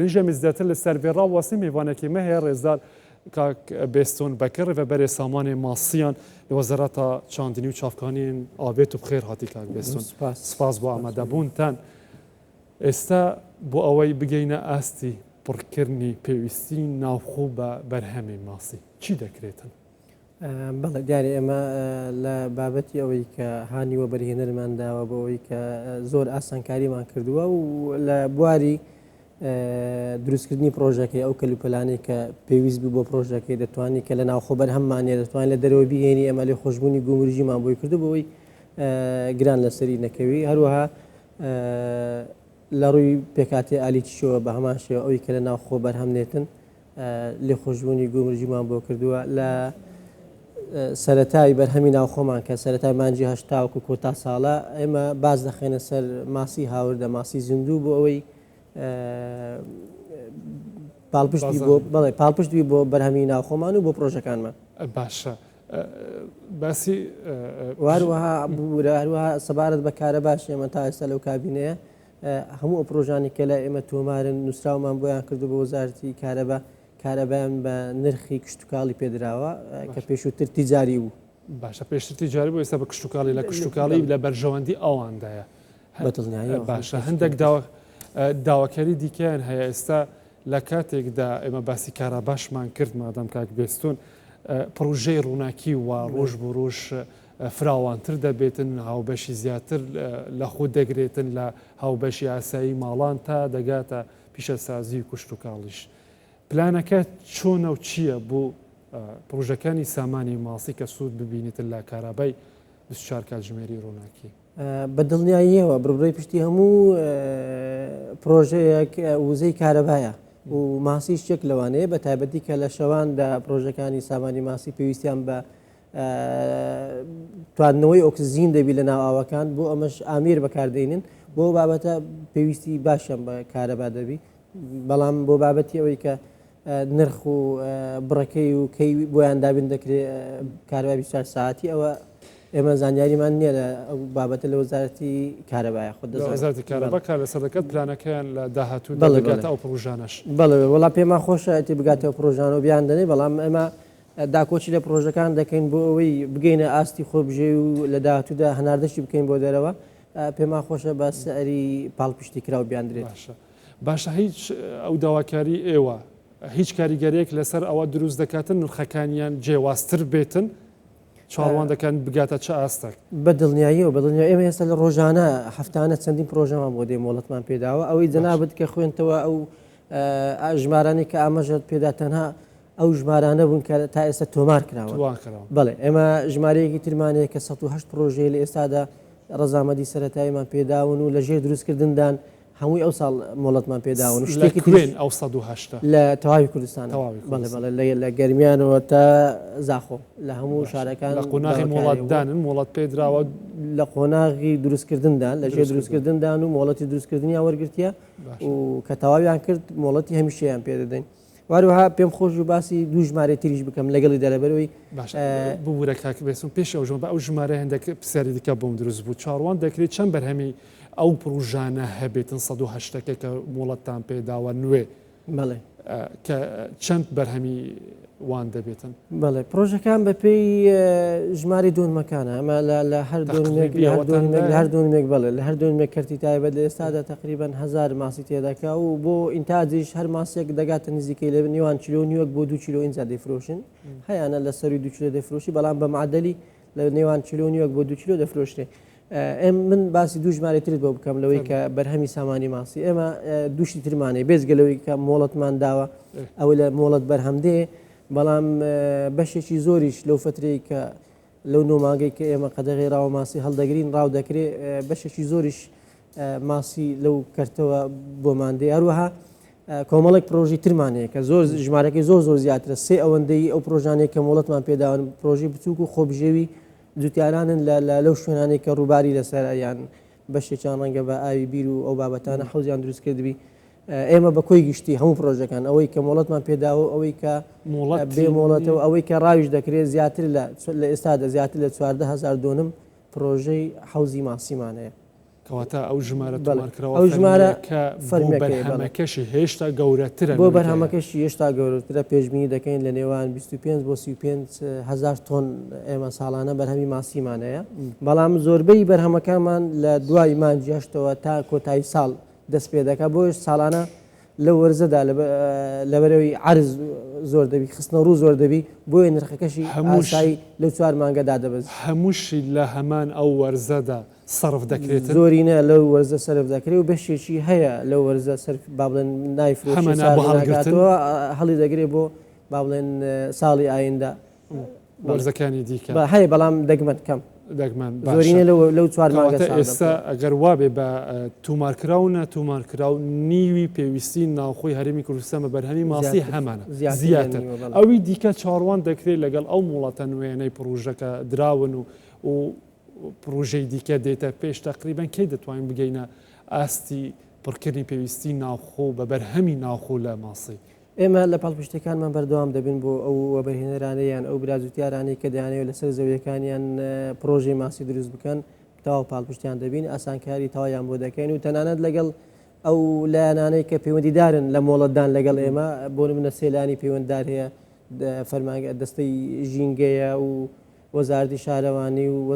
Rejemê zêdetir li ser vê rawestî mêvanekî me heye rêzdar kak Bêston Bekir rêveberê samanê masiyan li Wezareta Çandinî û Çavkaniyên Avê tu bi xêr hatî kak Bêston. Spas bo amadebûn ten. Êsta bo awayî bigeyne astî pirrkirnî pêwîstî navxwe be berhemê masî çî dekrêtin? بەڵێ دیارە ئێمە لە بابەتی ئەوەی کە هانی وەبەرهێنەرمان داوە بۆ ئەوەی کە زۆر ئاسانکاریمان کردووە و لە بواری دروستکردنی پرۆژەکەی ئەو کەلوپەلانەی کە پێویست بوو بۆ پرۆژەکەی دەتوانانی کە لە ناوخۆ بەرهەممانە دەتوانین لە دەرەوە بهێنی ئەمە لێ خۆشببوونی گومرجیمان بۆی کردو بۆی گران لەسەری نەکەوی هەروەها لە ڕووی پێکاتی ئالیچیەوە بە هەمان شێوە ئەوی کە لە ناوخۆ بەرهەم نێتن لێخۆشبوونی گومرگیمان بۆ کردووە لە سەرەتای بەرهەمی ناوخۆمان کە سەرەتای مانگی هەشت تاوەکو کۆتا ساڵە ئێمە باز دەخێنە سەر ماسی هاوردە ماسی زیندوو بۆ ئەوەی پاڵپشتی بۆ بەڵێ پاڵپشتی بۆ بەرهەمی ناوخۆمان و بۆ پرۆژەکانمان. باشە باسی واروەها بورە هەروەها سەبارەت بە کارەباش ئێمە تا ئێستا لەو کابینەیە هەموو ئەو پرۆژانەی کە لای ئێمە تۆمارن نووسراومان بۆیان کردو بۆ وەزارەتی کارەبا، کارەبایان بە نرخی کشتوکاڵی پێدراوە کە پێشووتر تیجاری بوو. باشە پێشتر تیجاری بوو ئێستا بە کشتوکاڵی لە کشتوکاڵی لە بەرژەوەندی ئەواندایە. بە دڵنیاییەوە. باشە هەندێک داواکاری دیکەیان هەیە ئێستا لە کاتێکدا ئێمە باسی کاراباشمان کرد مادام کاک بێستون پڕۆژەی ڕووناکی و ڕۆژ بۆ ڕۆژ فراوانتر دەبێتن، هاوبەشی زیاتر لە خۆ دەگرێتن لە هاوبەشی ئاسایی ماڵان تا دەگاتە پیشەسازی و کشتوکاڵیش. پلانەکە چۆنە و چییە بۆ پڕۆژەکانی سامانی ماسی کە سوود ببینێتن لە کارابای 24 کاتژمێری ڕووناکی؟ بە دڵنیاییەوە بڕبڕەی پشتی هەموو پرۆژەیەک وزەی کارەبایە و ماسی شتێک لەوانەیە بە تایبەتی کە لە شەواندا پرۆژەکانی سامانی ماسی پێویستیان بە تواندنەوەی ئۆکسجین دەبی لە ناو ئاوەکان بۆ ئەمەش ئامیر بەکاردێنن بۆ بابەتە پێویستی باشیان بە کارەبا دەبی بەڵام بۆ بابەتی ئەوەی کە نرخ و بڕەکەی و کەی بۆیان دابین دەکرێت کارەبا 24 ساعتی ئەوە ئێمە زانیاریمان نییە لە ئەو بابەتە لە وەزارەتی کارەبایە خۆ دەزانین. وەزارەتی کارەبا کار لەسەر دەکات پلانەکەیان لە داهاتوودا بگاتە ئەو پڕۆژانەش. بەڵێ وەڵا پێمان خۆشە ئەتی بگاتە ئەو پڕۆژانە و بیان دەنێ بەڵام ئێمە داکۆکی لە پڕۆژەکان دەکەین بۆ ئەوەی بگەینە ئاستی خۆبژێوی و لە داهاتوودا هەناردەشی بکەین بۆ دەرەوە پێمان خۆشە بە سعری پاڵپشتی کراو بیاندرێت. باشە باشە هیچ ئەو داواکاری ئێوە هیچ کاریگەریەک لەسەر ئەوە دروست دەکاتن نرخەکانیان جیاوازتر بێتن چاوەڕوان دەکەن بگاتە چ ئاستێک؟ بە دڵنیاییەوە بە دڵنیاییەوە ئێمە ئێستا لە ڕۆژانە هەفتانە چەندین پرۆژەمان بۆ دێ مۆڵەتمان پێداوە ئەوەی جەنابت کە خوێنتەوە ئەو ژمارانەی کە ئاماژەت پێدا تەنها ئەو ژمارانە بوون کە تا ئێستا تۆمار کراون. بەڵێ ئێمە ژمارەیەکی ترمان هەیە کە 108 پرۆژەیە لە ئێستادا ڕەزامەندی سەرەتاییمان پێداون و لە ژێر دروستکردندان هەمووی ئەو ساڵ مۆڵەتمان پێداون و شتێکی تریش ئەو 108 لە تەواوی کوردستان بەڵێ بەڵێ لە گەرمیانەوە تا زاخۆ لە هەموو شارەکان لە قۆناغی مۆڵەتدانن مۆڵەت پێدراوە لە قۆناغی دروستکردندان لە ژێر دروستکردندان و مۆڵەتی دروستکردنیان وەرگرتیە و کە تەواویان کرد مۆڵەتی هەمیشەیان پێدەدەین. واروەها پێم خۆش بوو باسی دوو ژمارەی تریش بکەم لەگەڵی دەرەبەرەوەی باشە ببورە کاک بێسون پێش ئەو ژمارە ئەو ژمارە هەندێک پرسیاری دیکە بۆم دروست بوو چاڕوان دەکرێت چەند بەرهەمی ئەو پڕۆژانە هەبێتن 108ەکە کە مۆڵەتتان پێداوە نوێ بەڵێ کە چەند بەرهەمی وان دەبێتن؟ بەڵێ پرۆژەکان بە پێی ژماری دۆنمەکانە ئەمە لە هەر دۆنمێک لە هەر دۆنمێک بەڵێ لە هەر دۆنمێک کەرتی تایبەت لە ئێستادا تقریبان هزار ماسی تێدەکا و بۆ ئینتاجیش هەر ماسێک دەگاتە نزیکەی لە نێوان کیلۆ نیوەک بۆ دو کیلۆ ئینجا دەیفرۆشن هەیانە لە سەروی دو کیلۆ دەفرۆشی بەڵام بە معدەلی لە نێوان کیلۆ نیوەک بۆ دو کیلۆ دەفرۆشرێ ئێم من باسی دوو ژمارەی ترت بۆ بکەم لەوەی کە بەرهەمی سامانی ماسی ئێمە دووشتی ترمانەیە بێجگە لەوەی کە مۆڵەتمان داوە ئەوە لە مۆڵەت بەرهەم دێ بەڵام بەشێکی زۆریش لەو فترەی کە لەو نۆ مانگەی کە ئێمە قەدەغی ڕاوە ماسی هەڵدەگرین ڕاو دەکرێ بەشێکی زۆریش ماسی لەو کەرتەوە بۆمان دێ هەروەها کۆمەڵێک پرۆژی ترمان هەیە کە زۆر ژمارەکەی زۆر زۆر زیاترە سێ ئەوەندەی ئەو پرۆژانەی کە مۆڵەتمان پێداون پرۆژی بچووک و خۆبژێوی جوتیارانن لە لەو شوێنانەی کە ڕووباری لەسەرە یان بەشێکیان ڕەنگە بە ئاوی بیر و ئەو بابەتانە حەوزیان دروست کردبی ئێمە بە کۆی گشتی هەموو پرۆژەکان ئەوەی کە مۆڵەتمان پێداوە ئەوەی کە بێ مۆڵەتەوە ئەوەی کە ڕاویش دەکرێت زیاتر لە لە ئێستادا زیاتر لە 14 هزار دۆنم پرۆژەی حەوزی ماسیمان هەیە. کەواتە ئەو ژمارە تۆمارکراوە ئەو ژمارە کە بۆ بەرهەمەکەشی هێشتا گەورەترە بۆ بەرهەمەکەشی هێشتا گەورەترە پێشبینی دەکەین لە نێوان 25 بۆ 35 هزار تۆن ئێمە ساڵانە بەرهەمی ماسیمان هەیە بەڵام زۆربەی بەرهەمەکانمان لە دوای مانگی هەشتەوە تا کۆتایی ساڵ دەست پێ دەکات بۆیش ساڵانە لەو وەرزەدا لەبەرەوەی عەرز زۆر دەبی خستنە ڕوو زۆر دەبی بۆیە نرخەکەشی ئاسایی لەو چوار مانگە دادەبەزی. هەمووشی لە هەمان ئەو وەرزەدا سەرف دەکرێتن؟ زۆرینە لەو وەرزە سەرف دەکرێ و بەشێکی هەیە لەو وەرزە سەرف با بڵێن نایفرۆشێ هەمانە بۆ هەڵگرتن؟ هەڵی دەگرێ بۆ با بڵێن ساڵی ئایندە. وەرزەکانی دیکە هەیە بەڵام دەگمەن کەم. دەگمەن زۆرینە لەو چوار مانگە ئێستا ئەگەر وابێ بە تومارکراو و ناتومارکراو نیوی پێویستی ناوخۆی هەرێمی کوردستان بە بەرهەمی ماسی هەمانە زیاتر ئەوی دیکە چاڕوان دەکرێت لەگەڵ ئەو موڵەتە نوێیانەی پڕوژەکە دراون و و پڕوژەی دیکە دێتە پێش تەقریبەن کەی دەتوانین بگەینە ئاستی پڕکردنی پێویستی ناوخۆ بە بەرهەمی ناوخۆ لە ماسی؟ ئێمە لە پاڵپشتیەکانمان بەردەوام دەبین بۆ ئەو وەبەرهێنەرانەی یان ئەو برا جوتیارانەی کە دەیانەوێت لەسەر زەویەکانیان پرۆژەی ماسی دروست بکەن تەواو پاڵپشتیان دەبین ئاسانکاری تەواویان بۆ دەکەین و تەنانەت لەگەڵ ئەو لایەنانەی کە پەیوەندیدارن لە مۆڵەتدان لەگەڵ ئێمە بۆ نمونە سێ لایەنی پەیوەنددار هەیە فەرمانگە دەستەی ژینگەیە و وەزارەتی شارەوانی و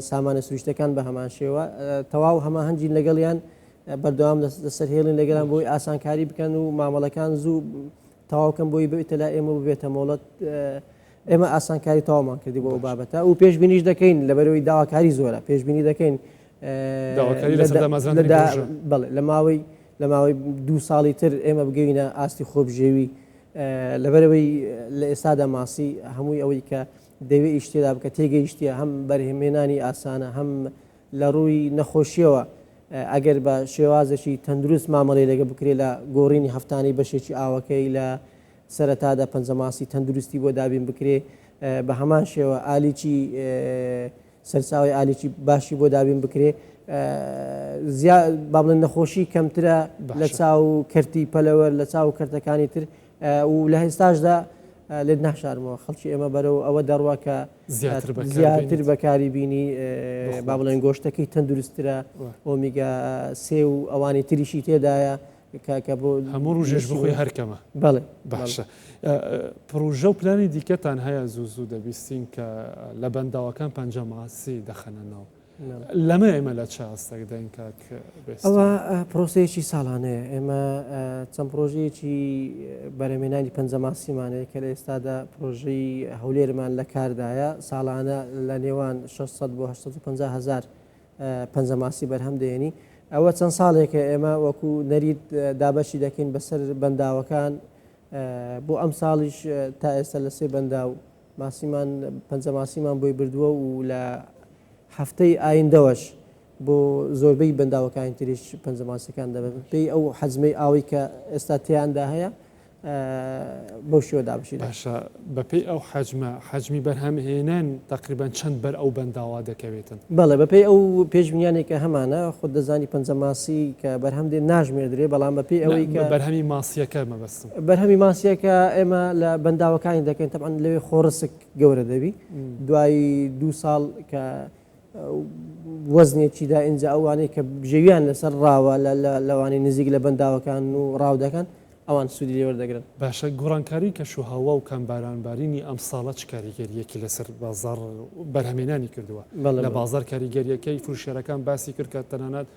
سامانە سروشتەکان بە هەمان شێوە تەواو هەماهەنگین لەگەڵیان بەردەوام لەسەر هێڵین لەگەڵیان بۆی ئاسانکاری بکەن و مامەڵەکان زوو تەواوکەن بۆی بێتە لای ئێمە ببێتە مۆڵەت ئێمە ئاسانکاری تەواومان کردی بۆ ئەو بابەتە و پێشبینیش دەکەین لەبەرەوەی داواکاری زۆرە پێشبینی دەکەین بەڵێ لە ماوەی لە ماوەی دوو ساڵی تر ئێمە بگەینە ئاستی خۆبژێوی لەبەرەوەی لە ئێستادا ماسی هەمووی ئەوەی کە دەوێ ئیش تێدا بکە تێگەیشتە هەم بەرهمێنانی ئاسانە هەم لە ڕووی نەخۆشییەوە ئەگەر بە شێوازێکی تەندروست مامەڵەی لەگە بکرێت لە گۆڕینی هەفتانەی بەشێکی ئاوەکەی لە سەرەتادا پەنجەماسی تەندروستی بۆ دابین بکرێ بە هەمان شێوە ئالیکی سەرچاوی ئالیکی باشی بۆ دابین بکرێ با بڵێن نەخۆشی کەمترە لە چاو کەرتی پەلەوەر لە چاو کەرتەکانی تر و لە ئێستاشدا لێت ناشارمەوە خەڵکی ئێمە بەرەو ئەوە دەڕوا کە زیاتر بەکاری بینی با بڵێن گۆشتەکەی تەندروستترە ئۆمیگا سێ و ئەوانی تریشی تێدایە کە بۆ هەموو ڕژێش بخۆی هەرکەمە بەڵێ باشە پرۆژە و پلانی دیکەتان هەیە زوو زوو دەبیستین کە لە بەنداوەکان پەنجە ماسی دەخەنە ناو لەمە ئێمە لە چ ئاستێکداین کاک بێستوون؟ ئەوە پرۆسەیەکی ساڵانەیە، ئێمە چەند پرۆژەیەکی بەرهەمهێنانی پەنجەماسیمان هەیە کە لە ئێستادا پرۆژەی هەولێرمان لە کاردایە، ساڵانە لە نێوان 600 بۆ 850 هەزار پەنجەماسی بەرهەم دێنی. ئەوە چەند ساڵێکە ئێمە وەکو نەریت دابەشی دەکەین بەسەر بەنداوەکان، بۆ ئەمساڵیش تا ئێستا لە سێ بەنداو ماسیمان پەنجە ماسیمان بۆی بردووە و لە هەفتەی ئایندەوەش بۆ زۆربەی بەنداوەکانی تریش پەنجە ماسیەکان دەبن پێی ئەو حەجمەی ئاوی کە ئێستا تیاندا هەیە بەو شێوە دابشی باشە بەپێی ئەو حەجمە حەجمی بەرهەمهێنان تقریبان چەند بەر ئەو بەنداوە دەکەوێتن؟ بەڵێ بەپێی ئەو پێشبینیانەی کە هەمانە خۆت دەزانی پەنجە ماسی کە بەرهەم دێن ناژمێردرێ بەڵام بەپێی ئەوەی کە بەرهەمی ماسیەکە مەبەستم بەرهەمی ماسیەکە ئێمە لە بەنداوەکانی دەکەین تەبعەن لەوێ خۆڕسک گەورە دەبی دوای دوو ساڵ کە وەزنێکیدا ئینجا ئەوانەی کە بژێویان لەسەر ڕاوە لەوانەی نزیک لە بەنداوەکان و ڕاو دەکەن ئەوان سوودی لێ وەردەگرن. باشە گۆڕانکاری کەشوهەوا و کەمبارانبارینی ئەمساڵە چ کاریگەرییەکی لەسەر بازاڕ بەرهەمێنانی کردووە؟ لە بازاڕ کاریگەرییەکەی فرۆشیارەکان باسی کرد کە تەنانەت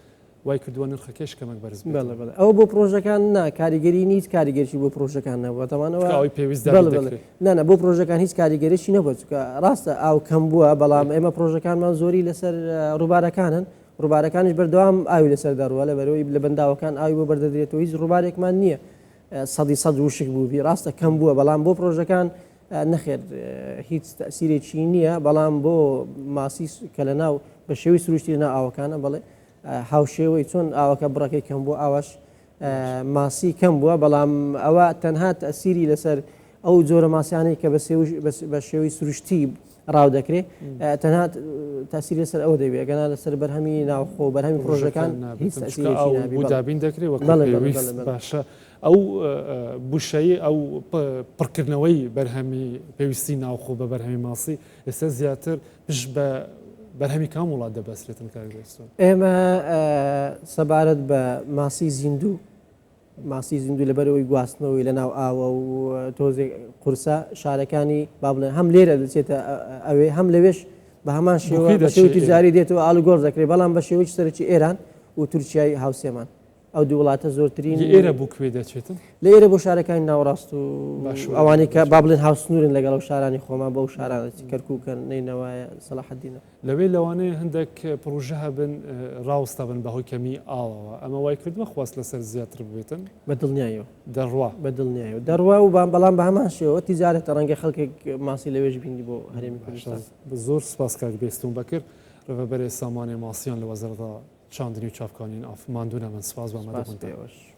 وای کردووە نرخەکەیش کەمێک بەرز بێتەوە. بەڵێ بەڵێ ئەوە بۆ پرۆژەکان نا کاریگەری هیچ کاریگەریی بۆ پرۆژەکان نەبووە تەبعەن ئەوە چونکە ئەوەی پێویست دابین بەڵێ بەڵێ دەکرێت. نا نا بۆ پرۆژەکان هیچ کاریگەریی نەبووە چونکە ڕاستە ئاو کەم بووە بەڵام ئێمە پرۆژەکانمان زۆری لەسەر ڕووبارەکانن ڕووبارەکانیش بەردەوام ئاوی لەسەر دەڕوا لەبەرئەوەی لە بەنداوەکان ئاوی بۆ بەردەدرێتەوە هیچ ڕووبارێکمان نییە سەدی سەد وشک بووبی ڕاستە کەم بووە بەڵام بۆ پرۆژەکان نەخێر هیچ تەسیرێکی نییە بەڵام بۆ ماسی کە لە ناو بە شێوەی سروشتی لە ناو ئاوەکانە بەڵێ هاوشێوەی چۆن ئاوەکە بڕەکەی کەم بوو ئاواش ماسی کەم بووە بەڵام ئەوە تەنها تەسیری لەسەر ئەو جۆرە ماسیانەی کە بە شێوەی سروشتی ڕاو دەکرێت تەنها تاسیری لەسەر ئەوە دەبێت ئەگەنا لەسەر بەرهەمی ناوخۆ بەرهەمی پرۆژەکان هیچ تەسیرێکی نابێت دابین دەکرێت وەک پێویست باشە ئەو بوشایی ئەو پڕکردنەوەی بەرهەمی پێویستی ناوخۆ بە بەرهەمی ماسی ئێستا زیاتر پشت بە بەرهەمی کام وڵات دەبەسرێتن کاک بێستون؟ ئێمە سەبارەت بە ماسی زیندوو ماسی زیندوو لەبەرئەوەی گواستنەوەی لەناو ئاوە و تۆزێک قورسە شارەکانی با بڵێن هەم لێرە دەچێتە ئەوێ هەم لەوێش بە هەمان شێوە بە شێوەی تیجاری دێتەوە ئاڵوگۆڕ دەکرێت بەڵام بە شێوەی سەرەکی ئێران و تورکیای هاوسێمان ئەو دوو وڵاتە زۆرترین ئێرە بۆ کوێ دەچێتن؟ لە ئێرە بۆ شارەکانی ناوەڕاست و ئەوانەی کە با بڵێن هاوسنوورن لەگەڵ ئەو شارانی خۆمان بەو شارانە کەرکووکە نەینەوایە سەلاحەدینە. لەوێ لەوانەیە هەندێک پڕۆژە هەبن ڕاوەستا بن بەهۆی کەمی ئاوەوە، ئەمە وای کردووە خواست لەسەر زیاتر ببێتن؟ بە دڵنیایەوە. دەڕوا. بە دڵنیایەوە دەڕوا و بەڵام بە هەمان شێوە تیجارەتە ڕەنگە خەڵکێک ماسی لەوێش بینی بۆ هەرێمی کوردستان. زۆر سپاس کاک بێستون بەکر ڕێڤەبەرێ سامانێ ماسیان لە وەزارەتا چاندنی و چاڤکانیێن ئاڤ ماندوو نەبن سپاس بە ئامادەبوونتان.